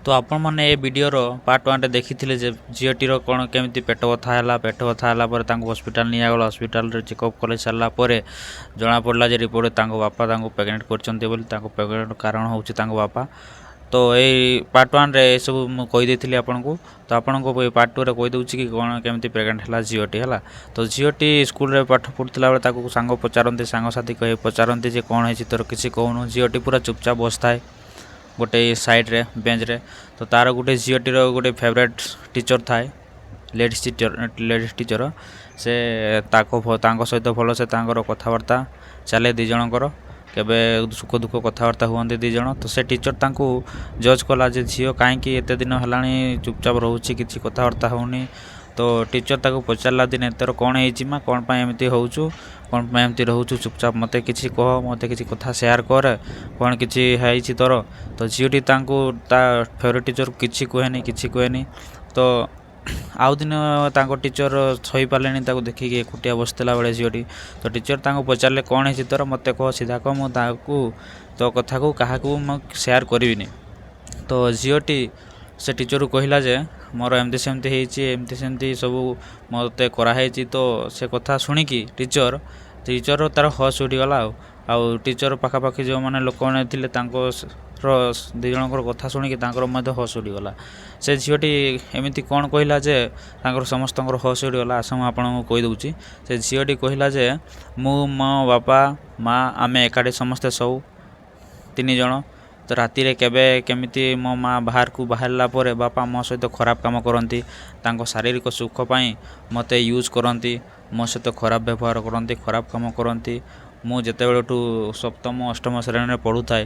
ତ ଆପଣମାନେ ଏ ଭିଡ଼ିଓର ପାର୍ଟ ୱାନ୍ରେ ଦେଖିଥିଲେ ଯେ ଝିଅଟିର କ'ଣ କେମିତି ପେଟ ବଥା ହେଲା। ପେଟ ବଥା ହେଲା ପରେ ତାଙ୍କୁ ହସ୍ପିଟାଲ ନିଆଗଲା। ହସ୍ପିଟାଲରେ ଚେକଅପ୍ କରି ସାରିଲା ପରେ ଜଣାପଡ଼ିଲା ଯେ ରିପୋର୍ଟ ତାଙ୍କ ବାପା ତାଙ୍କୁ ପ୍ରେଗନେଣ୍ଟ କରିଛନ୍ତି ବୋଲି। ତାଙ୍କ ପ୍ରେଗନେଣ୍ଟ କାରଣ ହେଉଛି ତାଙ୍କ ବାପା। ତ ଏଇ ପାର୍ଟ ୱାନ୍ରେ ଏସବୁ ମୁଁ କହିଦେଇଥିଲି ଆପଣଙ୍କୁ। ତ ଆପଣଙ୍କୁ ଏଇ ପାର୍ଟ ଟୁରେ କହିଦେଉଛି କି କ'ଣ କେମିତି ପ୍ରେଗନେଣ୍ଟ ହେଲା ଝିଅଟି ହେଲା। ତ ଝିଅଟି ସ୍କୁଲରେ ପାଠ ପଢ଼ୁଥିଲା ବେଳେ ତାକୁ ସାଙ୍ଗ ପଚାରନ୍ତି, ସାଙ୍ଗସାଥି କହି ପଚାରନ୍ତି ଯେ କ'ଣ ହେଇଛି ତୋର, କିଛି କହୁନୁ। ଝିଅଟି ପୁରା ଚୁପଚାପ ବସିଥାଏ ଗୋଟେ ସାଇଡ଼୍ରେ ବେଞ୍ଚରେ। ତ ତାର ଗୋଟେ ଝିଅଟିର ଗୋଟେ ଫେଭରେଟ୍ ଟିଚର୍ ଥାଏ, ଲେଡ଼ିସ୍ ଟିଚର୍। ଲେଡ଼ିସ୍ ଟିଚର୍ ସେ ତାକୁ ତାଙ୍କ ସହିତ ଭଲସେ ତାଙ୍କର କଥାବାର୍ତ୍ତା ଚାଲେ ଦୁଇ ଜଣଙ୍କର। କେବେ ସୁଖ ଦୁଃଖ କଥାବାର୍ତ୍ତା ହୁଅନ୍ତି ଦୁଇ ଜଣ। ତ ସେ ଟିଚର୍ ତାଙ୍କୁ ଜଜ୍ କଲା ଯେ ଝିଅ କାହିଁକି ଏତେ ଦିନ ହେଲାଣି ଚୁପଚାପ ରହୁଛି, କିଛି କଥାବାର୍ତ୍ତା ହେଉନି। ତ ଟିଚର୍ ତାକୁ ପଚାରିଲା ଦିନେ, ତୋର କ'ଣ ହେଇଛି ମା, କ'ଣ ପାଇଁ ଏମିତି ହେଉଛୁ, କ'ଣ ପାଇଁ ଏମିତି ରହୁଛୁ ଚୁପଚାପ, ମୋତେ କିଛି କହ, ମୋତେ କିଛି କଥା ସେୟାର କରେ, କ'ଣ କିଛି ହେଇଛି ତୋର? ତ ଝିଅଟି ତାଙ୍କୁ ତା ଫେଭରେଟ୍ ଟିଚର୍ କିଛି କୁହେନି, କିଛି କୁହେନି। ତ ଆଉ ଦିନ ତାଙ୍କ ଟିଚର୍ ସହିପାରିଲେନି ତାକୁ ଦେଖିକି ଏକୁଟିଆ ବସିଥିଲା ବେଳେ ଝିଅଟି। ତ ଟିଚର୍ ତାଙ୍କୁ ପଚାରିଲେ, କ'ଣ ହେଇଛି ତୋର, ମୋତେ କହ, ସିଧା କହ, ମୁଁ ତାକୁ ତୋ କଥାକୁ କାହାକୁ ମୁଁ ସେୟାର କରିବିନି। ତ ଝିଅଟି ସେ ଟିଚର୍କୁ କହିଲା ଯେ ମୋର ଏମିତି ସେମିତି ହେଇଛି, ଏମିତି ସେମିତି ସବୁ ମୋତେ କରାହେଇଛି। ତ ସେ କଥା ଶୁଣିକି ଟିଚର୍ ତାର ହୋସ୍ ଉଡ଼ିଗଲା। ଆଉ ଟିଚର୍ ପାଖାପାଖି ଯେଉଁମାନେ ଲୋକମାନେ ଥିଲେ, ତାଙ୍କର ଦୁଇ ଜଣଙ୍କର କଥା ଶୁଣିକି ତାଙ୍କର ମଧ୍ୟ ହୋସ୍ ଉଡ଼ିଗଲା। ସେ ଝିଅଟି ଏମିତି କ'ଣ କହିଲା ଯେ ତାଙ୍କର ସମସ୍ତଙ୍କର ହୋସ୍ ଉଡ଼ିଗଲା, ଆସ ମୁଁ ଆପଣଙ୍କୁ କହିଦେଉଛି। ସେ ଝିଅଟି କହିଲା ଯେ ମୁଁ, ମୋ ବାପା, ମା ଆମେ ଏକାଠି ସମସ୍ତେ ଶୋଉ ତିନି ଜଣ। ତ ରାତିରେ କେବେ କେମିତି ମୋ ମା ବାହାରକୁ ବାହାରିଲା ପରେ ବାପା ମୋ ସହିତ ଖରାପ କାମ କରନ୍ତି। ତାଙ୍କ ଶାରୀରିକ ସୁଖ ପାଇଁ ମୋତେ ୟୁଜ୍ କରନ୍ତି, ମୋ ସହିତ ଖରାପ ବ୍ୟବହାର କରନ୍ତି, ଖରାପ କାମ କରନ୍ତି। ମୁଁ ଯେତେବେଳଠୁ ସପ୍ତମ ଅଷ୍ଟମ ଶ୍ରେଣୀରେ ପଢ଼ୁଥାଏ,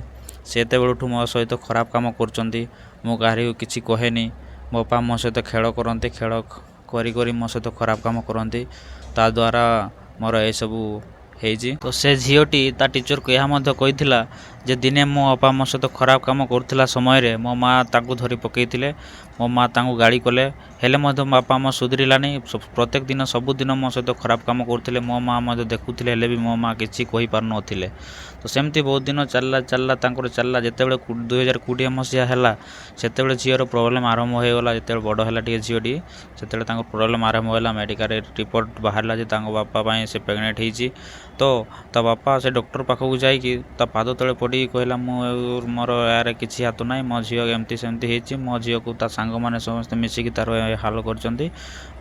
ସେତେବେଳଠୁ ମୋ ସହିତ ଖରାପ କାମ କରୁଛନ୍ତି। ମୁଁ କାହାରିକୁ କିଛି କହେନି। ମୋ ବାପା ମୋ ସହିତ ଖେଳ କରନ୍ତି, ଖେଳ କରି କରି ମୋ ସହିତ ଖରାପ କାମ କରନ୍ତି। ତା ଦ୍ୱାରା ମୋର ଏସବୁ ହେଇଛି। ତ ସେ ଝିଅଟି ତା ଟିଚର୍କୁ ଏହା ମଧ୍ୟ କହିଥିଲା ଯେ ଦିନେ ମୋ ବାପା ମୋ ସହିତ ଖରାପ କାମ କରୁଥିଲା ସମୟରେ ମୋ ମା ତାଙ୍କୁ ଧରି ପକାଇଥିଲେ। ମୋ ମା ତାଙ୍କୁ ଗାଳି କଲେ, ହେଲେ ମଧ୍ୟ ମୋ ବାପା ମୋ ସୁଧୁରିଲାନି। ପ୍ରତ୍ୟେକ ଦିନ ସବୁଦିନ ମୋ ସହିତ ଖରାପ କାମ କରୁଥିଲେ। ମୋ ମା ମଧ୍ୟ ଦେଖୁଥିଲେ, ହେଲେ ବି ମୋ ମା କିଛି କହିପାରୁନଥିଲେ। ତ ସେମିତି ବହୁତ ଦିନ ଚାଲିଲା, ଚାଲିଲା ତାଙ୍କର ଚାଲିଲା। ଯେତେବେଳେ 2020 ମସିହା ହେଲା, ସେତେବେଳେ ଝିଅର ପ୍ରୋବ୍ଲେମ୍ ଆରମ୍ଭ ହୋଇଗଲା। ଯେତେବେଳେ ବଡ଼ ହେଲା ଟିକେ ଝିଅଟି, ସେତେବେଳେ ତାଙ୍କ ପ୍ରୋବ୍ଲେମ୍ ଆରମ୍ଭ ହେଲା। ମେଡ଼ିକାଲରେ ରିପୋର୍ଟ ବାହାରିଲା ଯେ ତାଙ୍କ ବାପା ପାଇଁ ସେ ପ୍ରେଗନେଣ୍ଟ ହେଇଛି। ତ ତା ବାପା ସେ ଡକ୍ଟର ପାଖକୁ ଯାଇକି ତା ପାଦ ତଳେ ପଡ଼ିକି କହିଲା, ମୁଁ ମୋର ଏହାର କିଛି ହାତ ନାହିଁ। ମୋ ଝିଅ ଏମିତି ସେମିତି ହେଇଛି। ମୋ ଝିଅକୁ ତା ସାଙ୍ଗମାନେ ସମସ୍ତେ ମିଶିକି ତାର ଏ ହାଲ କରିଛନ୍ତି।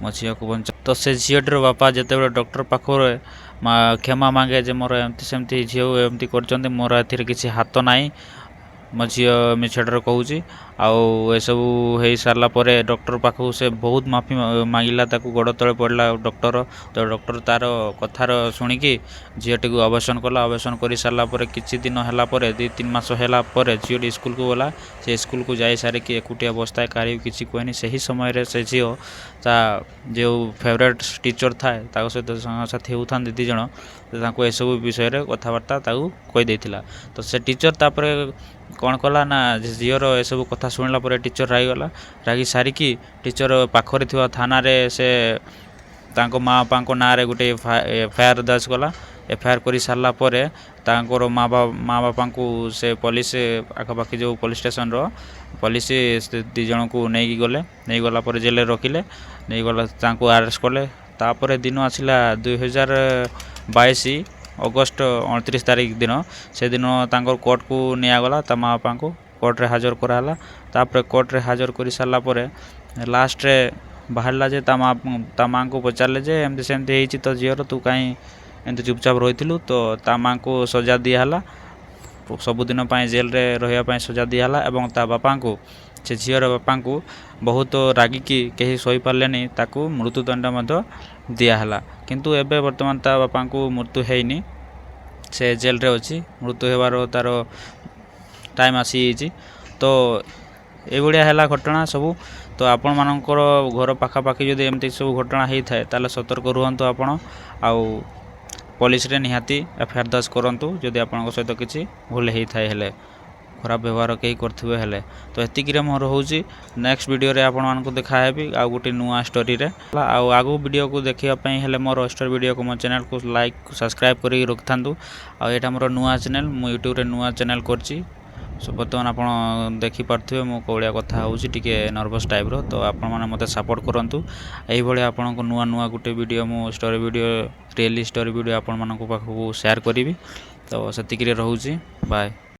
ମୋ ଝିଅକୁ ବଞ୍ଚା। ତ ସେ ଝିଅଟିର ବାପା ଯେତେବେଳେ ଡକ୍ଟର ପାଖରେ କ୍ଷମା ମାଗେ ଯେ ମୋର ଏମିତି ସେମିତି ଝିଅକୁ ଏମିତି କରିଛନ୍ତି, ମୋର ଏଥିରେ କିଛି ହାତ ନାହିଁ, ମୋ ଝିଅ ମିଛଟାରେ କହୁଛି। ଆଉ ଏସବୁ ହେଇସାରିଲା ପରେ ଡକ୍ଟର ପାଖକୁ ସେ ବହୁତ ମାଫି ମାଗିଲା, ତାକୁ ଗୋଡ଼ ତଳେ ପଡ଼ିଲା ଡକ୍ଟର। ତ ଡକ୍ଟର ତାର କଥାର ଶୁଣିକି ଝିଅଟିକୁ ଅବର୍ସନ୍ କଲା। ଅବର୍ସନ୍ କରିସାରିଲା ପରେ କିଛି ଦିନ ହେଲା ପରେ, 2-3 ମାସ ହେଲା ପରେ ଝିଅଟି ସ୍କୁଲକୁ ଗଲା। ସେ ସ୍କୁଲକୁ ଯାଇ ସାରିକି ଏକୁଟିଆ ବସିଥାଏ, କାହାରିକୁ କିଛି କୁହେନି। ସେହି ସମୟରେ ସେ ଝିଅ ତା ଯେଉଁ ଫେଭରେଟ୍ ଟିଚର୍ ଥାଏ, ତାଙ୍କ ସହିତ ସାଙ୍ଗସାଥି ହେଉଥାନ୍ତି ଦୁଇ ଜଣ, ତାଙ୍କୁ ଏସବୁ ବିଷୟରେ କଥାବାର୍ତ୍ତା ତାକୁ କହିଦେଇଥିଲା। ତ ସେ ଟିଚର୍ ତାପରେ କ'ଣ କଲା ନା, ଝିଅର ଏସବୁ କଥା ଶୁଣିଲା ପରେ ଟିଚର୍ ରାଗିଗଲା। ରାଗି ସାରିକି ଟିଚର୍ ପାଖରେ ଥିବା ଥାନାରେ ସେ ତାଙ୍କ ମା ବାପାଙ୍କ ନାଁରେ ଗୋଟେ ଏଫ୍ I R ଦର୍ଜ କଲା। ଏଫ୍ I R କରି ସାରିଲା ପରେ ତାଙ୍କର ମା ବାପାଙ୍କୁ ସେ ପୋଲିସ, ଆଖପାଖି ଯେଉଁ ପୋଲିସ ଷ୍ଟେସନର ପୋଲିସ, ସେ ଦୁଇ ଜଣଙ୍କୁ ନେଇକି ଗଲେ। ନେଇଗଲା ପରେ ଜେଲରେ ରଖିଲେ, ନେଇଗଲା, ତାଙ୍କୁ ଆରେଷ୍ଟ କଲେ। ତାପରେ ଦିନ ଆସିଲା 2022 ଅଗଷ୍ଟ 29 ତାରିଖ ଦିନ। ସେଦିନ ତାଙ୍କର କୋର୍ଟକୁ ନିଆଗଲା। ତା ମା ବାପାଙ୍କୁ କୋର୍ଟରେ ହାଜର କରାହେଲା। ତାପରେ କୋର୍ଟରେ ହାଜର କରିସାରିଲା ପରେ ଲାଷ୍ଟରେ ବାହାରିଲା ଯେ ତା ମାଆଙ୍କୁ ପଚାରିଲେ ଯେ ଏମିତି ସେମିତି ହେଇଛି ତୋ ଝିଅର, ତୁ କାହିଁ ଏମିତି ଚୁପଚାପ ରହିଥିଲୁ? ତ ତା ମାଆଙ୍କୁ ସଜା ଦିଆହେଲା, ସବୁଦିନ ପାଇଁ ଜେଲରେ ରହିବା ପାଇଁ ସଜା ଦିଆହେଲା। ଏବଂ ତା ବାପାଙ୍କୁ, ସେ ଝିଅର ବାପାଙ୍କୁ ବହୁତ ରାଗିକି କେହି ସହିପାରିଲେନି, ତାକୁ ମୃତ୍ୟୁଦଣ୍ଡ ମଧ୍ୟ ଦିଆହେଲା। କିନ୍ତୁ ଏବେ ବର୍ତ୍ତମାନ ତା ବାପାଙ୍କୁ ମୃତ୍ୟୁ ହେଇନି, ସେ ଜେଲରେ ଅଛି। ମୃତ୍ୟୁ ହେବାର ତାର ଟାଇମ୍ ଆସିଯାଇଛି। ତ ଏଇଭଳିଆ ହେଲା ଘଟଣା ସବୁ। ତ ଆପଣମାନଙ୍କର ଘର ପାଖାପାଖି ଯଦି ଏମିତି ସବୁ ଘଟଣା ହେଇଥାଏ, ତାହେଲେ ସତର୍କ ରୁହନ୍ତୁ ଆପଣ ଆଉ ପୋଲିସରେ ନିହାତି ଏଫ୍ I R ଦର୍ଜ କରନ୍ତୁ, ଯଦି ଆପଣଙ୍କ ସହିତ କିଛି ଭୁଲ ହେଇଥାଏ ହେଲେ, ଖରାପ ବ୍ୟବହାର କେହି କରିଥିବେ ହେଲେ। ତ ଏତିକିରେ ମୋର ରହୁଛି। ନେକ୍ସଟ ଭିଡ଼ିଓରେ ଆପଣମାନଙ୍କୁ ଦେଖାହେବି ଆଉ ଗୋଟେ ନୂଆ ଷ୍ଟୋରିରେ। ଆଉ ଆଗକୁ ଭିଡ଼ିଓକୁ ଦେଖିବା ପାଇଁ ହେଲେ ମୋର ଷ୍ଟୋରି ଭିଡ଼ିଓକୁ ମୋ ଚ୍ୟାନେଲକୁ ଲାଇକ୍, ସବସ୍କ୍ରାଇବ୍ କରିକି ରଖିଥାନ୍ତୁ। ଆଉ ଏଇଟା ମୋର ନୂଆ ଚ୍ୟାନେଲ, ମୁଁ ୟୁଟ୍ୟୁବରେ ନୂଆ ଚ୍ୟାନେଲ କରିଛି। ସୋ ବର୍ତ୍ତମାନ ଆପଣ ଦେଖିପାରୁଥିବେ ମୁଁ କେଉଁ ଭଳିଆ କଥା ହେଉଛି, ଟିକେ ନର୍ଭସ୍ ଟାଇପ୍ର। ତ ଆପଣମାନେ ମୋତେ ସପୋର୍ଟ କରନ୍ତୁ। ଏଇଭଳିଆ ଆପଣଙ୍କୁ ନୂଆ ନୂଆ ଗୋଟେ ଭିଡ଼ିଓ, ମୁଁ story video, really story video ଆପଣମାନଙ୍କ ପାଖକୁ ସେୟାର କରିବି। ତ ସେତିକିରେ ରହୁଛି, ବାଏ।